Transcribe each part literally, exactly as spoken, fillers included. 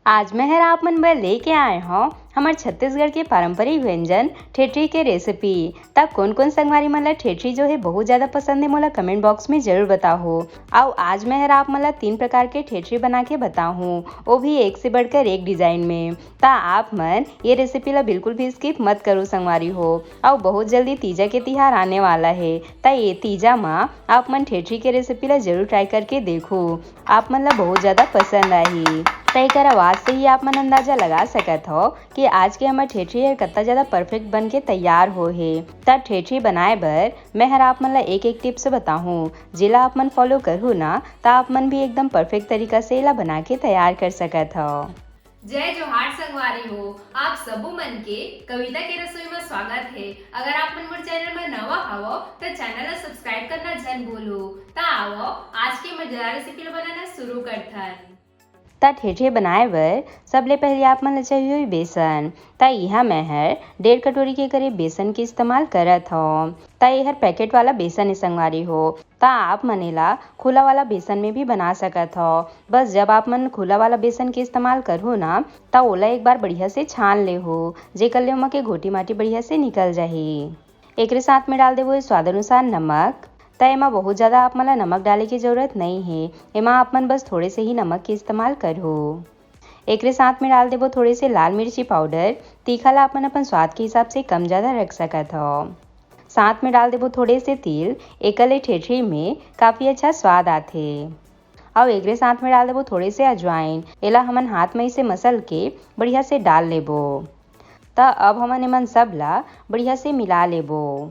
आज मैं हर आप मन बर लेके आए हौं हमर छत्तीसगढ़ के पारंपरिक व्यंजन ठेठरी के रेसिपी। त कोन कोन संगवारी मन ला ठेठरी जो हे बहुत ज्यादा पसंद हे, मोला कमेंट बॉक्स में जरूर बताहू। अउ आज मैं हर आप मन ला तीन प्रकार के ठेठरी बना के बताहूँ, वो भी एक से बढ़कर एक डिजाइन में। त आप मन ये रेसिपी ला बिल्कुल भी स्किप मत करो संगवारी हो। अउ बहुत जल्दी तीजा के तिहार आने वाला हे, त ये तीजा मा आप मन ठेठरी के रेसिपी ला जरूर ट्राई करके देखो, आप मन ला बहुत ज्यादा पसंद आही। त एकर आवाज से ही आप मन अंदाजा लगा सकत हो कि आज के हमर ठेठरी हर कत्ता ज्यादा परफेक्ट बन के तैयार हो हे। त ठेठरी बनाए बर मैं हर आप मन ला एक एक टिप्स बताहूँ, जेला आप मन फॉलो करहू ना, त आप मन भी एकदम परफेक्ट तरीका से एला बना के तैयार कर सकत हो। जय जोहार संगवारी हो, आप सबो मन के कविता के रसोई में स्वागत हे। अगर आप मन मोर चैनल में नवा हवो, त चैनल ला सब्सक्राइब करना झन भूलो। त आवो, आज के मजेदार रेसिपी ला बनाना शुरू करथन। त ठेठरी बनाए बर सबले पहले आप मन ला चाहिए होही बेसन। त इहाँ मैं हर डेढ़ कटोरी के करीब बेसन के इस्तेमाल करत हौं। त ये हर पैकेट वाला बेसन हे संगवारी हो। त आप मन एला खुला वाला बेसन में भी बना सकत हो। बस जब आप मन खुला वाला बेसन के इस्तेमाल करहू ना, त ओला एक बार बढ़िया से छान लेहू, जेकर ले ओमा के घोटी माटी बढ़िया से निकल जाही। एकरे साथ में डाल देबो स्वाद अनुसार नमक। त एमा बहुत ज्यादा आप मन ला नमक डाले के जरूरत नई हे, एमा आप मन बस थोड़े से ही नमक के इस्तेमाल करहू। एकरे साथ में डाल देबो थोड़े से लाल मिर्ची पाउडर। तीखा ला आप मन अपन स्वाद के हिसाब से कम ज्यादा रख सकत हो। साथ में डाल देबो थोड़े से तिल, एकर ले ठेठरी में काफी अच्छा स्वाद आथे। अउ एकरे साथ में डाल देबो थोड़े से अजवाइन। एला हमन हाथ में इसे मसल के बढ़िया से डाल लेबो। त अब हमन एमन सब ला बढ़िया से मिला लेबो।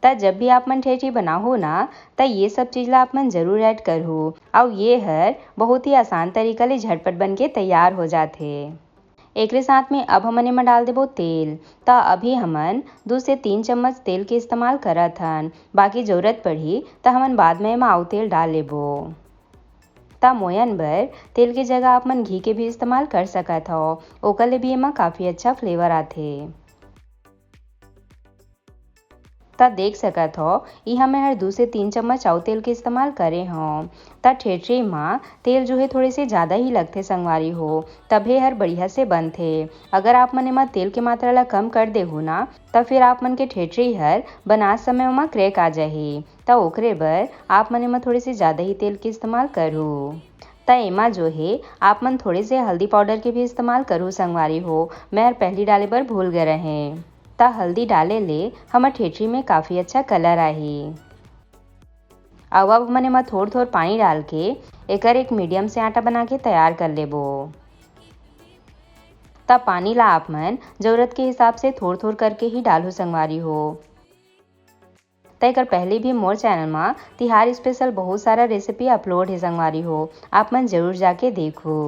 त जब भी आप मन ठेठरी बनाहू ना, त ये सब चीज ला आप मन जरूर ऐड करहू। अउ ये हर बहुत ही आसान तरीका ले झटपट बन के तैयार हो जाथे। एकरे साथ में अब हमन एमा डाल देबो तेल। त अभी हमन दू से तीन चम्मच तेल के इस्तेमाल करत हन, बाकी जरूरत पड़ही त हमन बाद में एमा अउ तेल डाल लेबो। त मोयन बर तेल के जगह आप मन घी के भी इस्तेमाल कर सकत हो, ओकर ले भी एमा काफी अच्छा फ्लेवर आथे। त देख सकत हो, इहाँ मैं हर दू से तीन चम्मच अउ तेल के इस्तेमाल करे हौं। त ठेठरी मा तेल जो हे थोड़े से ज्यादा ही लगथे संगवारी हो, तभे हर बढ़िया से बनथे। अगर आप मन एमा तेल के मात्रा ला कम कर देहू ना, त फिर आप मन के ठेठरी हर बनात समय ओमा क्रैक आ जाही। त ओकरे बर आप मन एमा थोड़े से ज्यादा ही तेल के इस्तेमाल करहू। त एमा जो हे आप मन थोड़े से हल्दी पाउडर के भी इस्तेमाल करहू संगवारी हो, मैं हर पहली डाले बर भूल गे रहें। त हल्दी डाले ले हमर ठेठरी में काफी अच्छा कलर आही। अउ अब हमन एमा थोर थोर पानी डाल के एकर एक मीडियम से आटा बना के तैयार कर लेबो। त पानी ला आप मन जरूरत के हिसाब से थोर थोर करके ही डालहू संगवारी हो। त एकर पहले भी मोर चैनल मा तिहार स्पेशल बहुत सारा रेसिपी अपलोड हे संगवारी हो, आप मन जरूर जाके देखो।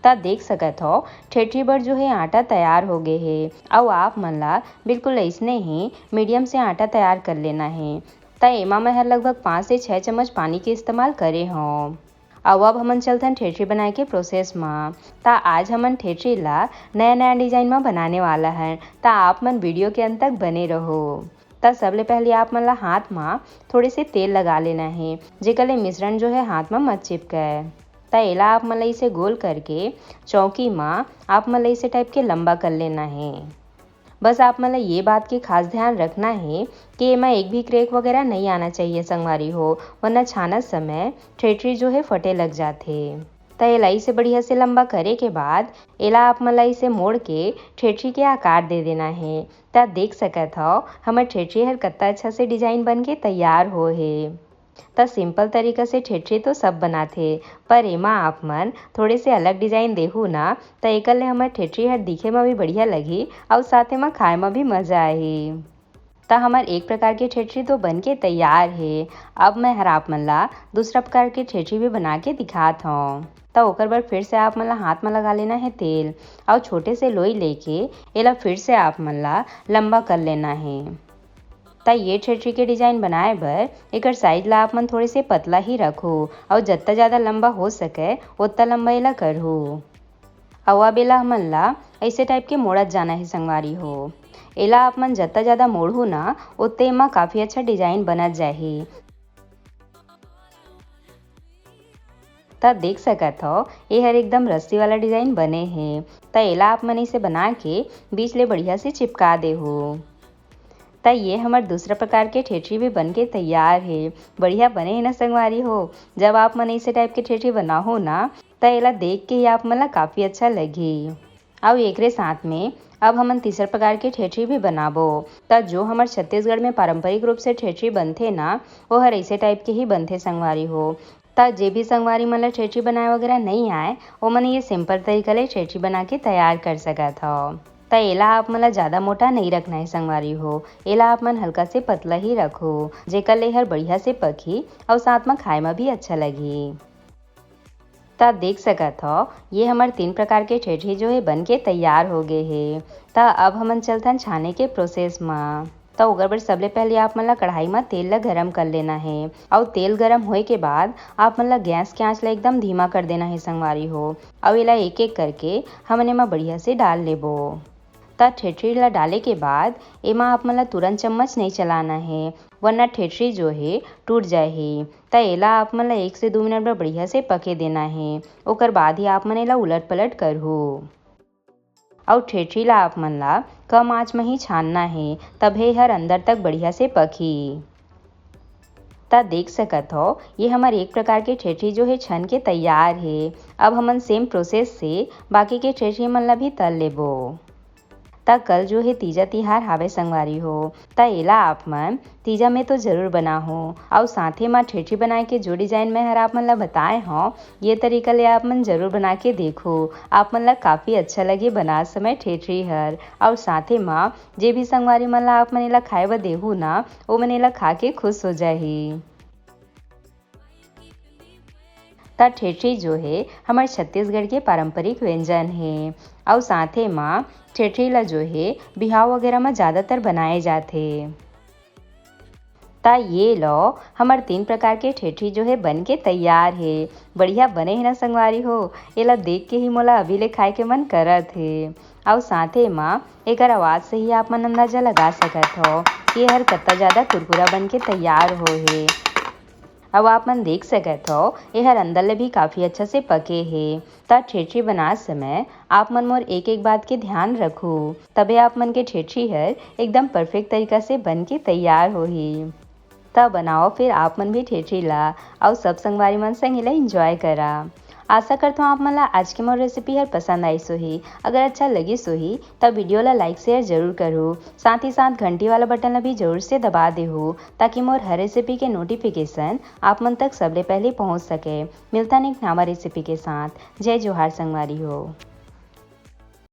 त देख सकत हो ठेठरी बर जो हे आटा तैयार हो गे हे। अउ आप मन ला बिल्कुल अइसने ही मीडियम से आटा तैयार कर लेना हे। त एमा मैं हर लगभग पाँच से छः चम्मच पानी के इस्तेमाल करे हौं। अउ अब हमन चलथन ठेठरी बनाए के प्रोसेस मा। त आज हमन ठेठरी ला नया नया डिजाइन मा बनाने वाला हन, त आप मन वीडियो के अंत तक बने रहो। त सबले पहले आप मन ला हाथ मा थोड़े से तेल लगा लेना हे, जेकर ले मिश्रण जो हे हाथ मा मत चिपके। त एला आप मन ला इसे गोल करके चौकी मा आप मन ला इसे टाइप के लंबा कर लेना हे। बस आप मन ला ये बात के खास ध्यान रखना हे कि एमा एक भी क्रैक वगैरह नहीं आना चाहिए संगवारी हो, वरना छानत समय ठेठरी जो हे फटे लग जाथे। त एला इसे बढ़िया से लंबा करे के बाद एला आप मन ला इसे मोड़ के ठेठरी के आकार दे देना हे। त देख सकत हव हमर ठेठरी हर कत्ता अच्छा से डिजाइन बन के तैयार हो हे। त सिंपल तरीका से ठेठरी तो सब बनाथे, पर एमा आप मन थोड़े से अलग डिजाइन देहू ना, त एकर ले हमर ठेठरी हर दिखे म भी बढ़िया लगही अउ साथे म खाए म भी मजा आही। त हमर एक प्रकार के ठेठरी तो बन के तैयार हे। अब मैं हर आप मन ला दूसरा प्रकार के ठेठरी भी बना के दिखात हौं। त ओकर बर फिर से आप मन ला हाथ म लगा लेना हे तेल अउ छोटे से लोई लेके एला फिर से आप मन ला लंबा कर लेना हे। त ये ठेठरी के डिजाइन बनाए बर एकर साइज ला आप मन थोड़े से पतला ही रखो अउ जत्ता ज्यादा लंबा हो सके ओत्ता लंबा एला करहू। अउ अब एला हमन ला ऐसे टाइप के मोड़त जाना हे संगवारी हो। एला आप मन जत्ता ज्यादा मोड़हू ना ओत्ते एमा काफी अच्छा डिजाइन बनत जाही। त देख सकत हव, एहर एकदम रस्सी वाला डिजाइन बने हे। त एला आप मन इसे बना के बीच ले बढ़िया से चिपका देहू। त ये हमर दूसरा प्रकार के ठेठरी भी बन के तैयार हे। बढ़िया बने हे ना संगवारी हो? जब आप मन इसे टाइप के ठेठरी बनाहो ना, त एला देख के ही आप मन ला काफी अच्छा लगही। अउ एकरे साथ में अब हमन तीसर प्रकार के ठेठरी भी बनाबो। त जो हमर छत्तीसगढ़ में पारंपरिक रूप से ठेठरी बनथे ना, ओहर ऐसे टाइप के ही बनथे संगवारी हो। त जे भी संगवारी मन ला ठेठरी बनाए वगैरह नइ आए, ओमन ये सिंपल तरीका ले ठेठरी बना के तैयार कर सकत हव। त एला आप मन ला ज्यादा मोटा नइ रखना हे संगवारी हो, एला आप मन हल्का से पतला ही रखो, जेकर ले हर बढ़िया से पकही अउ साथ म खाए म भी अच्छा लगही। त देख सकत हव, ये हमर तीन प्रकार के ठेठरी जो हे बन के तैयार हो गे हे। त अब हमन चलथन छाने के प्रोसेस म। त ओकर बर सबले पहले आप मन ला कढ़ाई म तेल ला गरम कर लेना हे अउ तेल गरम होए के बाद आप मन ला गैस के आंच ला एकदम धीमा कर देना हे संगवारी हो। अउ एला एक एक करके हमन एमा बढ़िया से डाल लेबो। त ठेठरी ला डाले के बाद एमा आप मन ला तुरंत चम्मच नइ चलाना हे, वरना ठेठरी जो हे टूट जाही। त एला आप मन ला एक से दू मिनट बर बढ़िया से पके देना हे। ओकर बाद ही आप मन एला उलट पलट करहू। अउ ठेठरी ला आप मन ला कम आंच म ही छानना हे, तभे हर अंदर तक बढ़िया से पकही। त देख सकत हव, ये हमर एक प्रकार के ठेठरी जो हे छन के तैयार हे। अब हमन सेम प्रोसेस से बाकी के ठेठरी मन ला भी तल लेबो। त कल जो हे तीजा तिहार हावे संगवारी हो, त एला आप मन तीजा में तो जरूर बनाहू। अउ साथे म ठेठरी बनाए के जो डिजाइन मैं हर आप मन ला बताए हव, ये तरीका ले आप मन जरूर बना के देखहू। आप मन ला काफी अच्छा लगे बनात समय ठेठरी हर। अउ साथे म जे भी संगवारी मन ला आप मन एला खाए बर देहू ना, ओ मन एला खा के खुश हो जाही। त ठेठरी जो हे हमर छत्तीसगढ़ के पारंपरिक व्यंजन हे, अउ साथे म ठेठरी ला जो हे बिहाव वगैरह म ज्यादातर बनाए जाथे। त ये लो, हमर तीन प्रकार के ठेठरी जो हे बन के तैयार हे। बढ़िया बने हे ना संगवारी हो? एला देख के ही मोला अभी ले खाए के मन करत हे। अउ साथे म एकर आवाज से ही आप मन अंदाजा लगा सकत हव कि एहर कत्ता ज्यादा कुरकुरा बन के तैयार हो हे। अब आप मन देख सकत हव, एहर अंदर ले भी काफी अच्छा से पके हे। त ठेठरी बनात समय आप मन मोर एक-एक बात के ध्यान रखहू, तभे आप मन के ठेठरी हर एकदम परफेक्ट तरीका से बन के तैयार होही। त बनाओ फिर आप मन भी ठेठरी ला, अउ सब संगवारी मन संग एला एंजॉय करा। आशा करत हव आप मन ला आज के मोर रेसिपी हर पसंद आइस होही। अगर अच्छा लगिस होही, त वीडियो ला लाइक शेयर जरूर करहू। साथ ही साथ घंटी वाला बटन ला भी जरूर से दबा देहू, ताकि मोर हर रेसिपी के नोटिफिकेशन आप मन तक सबले पहले पहुंच सके। मिलथन एक नवा रेसिपी के साथ। जय जोहार संगवारी हो।